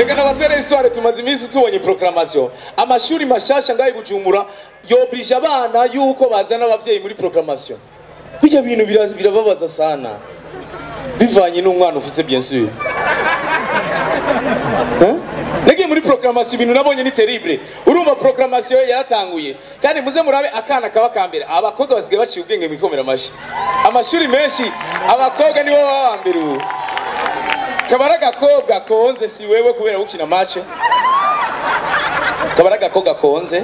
Reka nabatere histoire. Tumaze iminsi tubonye proclamation, amashuri mashasha ngaho i Bujumbura yobrije abana yuko bazana abavyeyi muri proclamation. Bijya bintu birababaza sana, bivanye n'umwana ufise, bien sûr. Hein? Nagiye muri proclamation, ibintu nabonye ni terrible. Urumva proclamation yaratanguye, kandi muze murabe akana kaba kambere. Abakobwa basigaye baciye ubwenge mu ikomera amashi. Amashuri menshi abakobwa nibo baba mbere. Ubu kabara agakobwa konze, si wewe kubera gukina match, kabara agakobwa konze,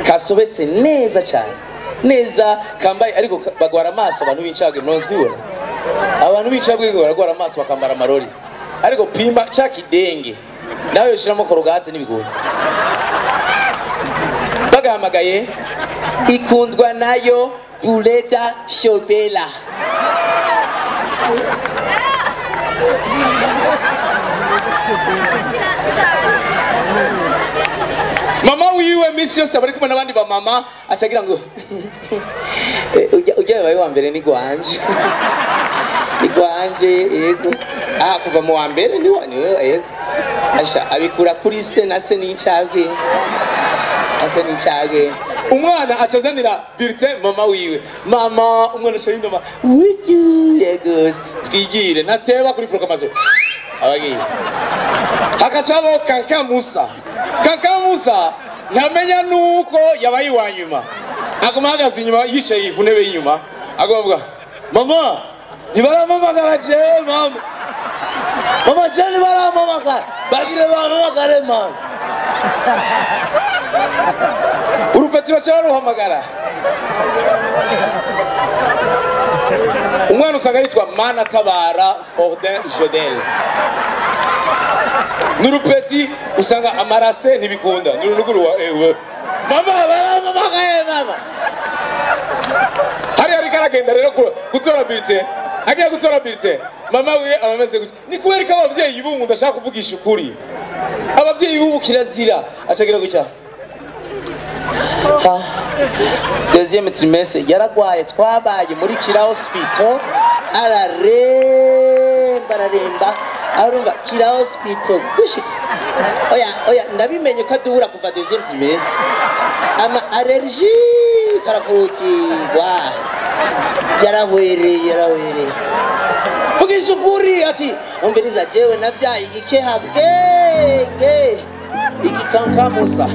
kasobetse neza cyane neza, kambaye, ariko bagwara amaso. Abantu b'incabwe, murazi kubibona, abantu b'incabwe baragwara amaso, bakambara amarori, ariko pima ca kidenge nawe yoshiramo Colgate n'ibigori. Bagahamagaye Ikundwa Nayo Buleda Shobela. Mama wiwe misi yose abari kumwe n'abandi ba mama, acagira ngo: "Eh, ujya wabaye wa mbere, ni gwanje, ni gwanje." Yego, ah, kuva mu wa mbere ni wa ni yego, asha abikura kuri se, na se n'incabwe, ase n'incabwe. Umwana acazanira bulletin mama wiwe. Mama, umwana aca yinoma wiki: "Yego, twigire." Ntateba kuri proclamation, abagiye hakacabo Kanka Musa. Kanka Musa ntamenya nuko yabaye iwa nyuma, aguma ahagaze inyuma, yicaye ku ntebe y'inyuma, aguma avuga: "Mama, ntibarampamagara jewe. Mama, mama, jewe ntibarampamagara. Bagire bampamagare, mama." Urupeti baca baruhamagara. Umwana usanga yitwa Manatabara Fordin Jodel, n'urupeti usanga amarase ntibikunda, n'urunuguru wa ewe. "Mama, barampamagaye, mama." Hariya ariko aragenda rero gutora bulletin. Agiye gutora bulletin, mama wiwe aba ameze gutya. Ni kubera ko abavyeyi b'ubu, ndashaka kuvugisha ukuri, abavyeyi b'ubu kirazira. Acagira gutya: "Ha, deuxième trimestre yaragwaye, twabaye muri Kira Hospital, araremba, araremba." Arumva Kira Hospital gushika, oya, oya, ndabimenye ko adubura kuva deuxième trimestre, ama allergie karafurutirwa, yarahwereye, yarahwereye. Vugisha ukuri ati: "Umviriza, jewe navyaye igikeha bwenge, igikankamusa."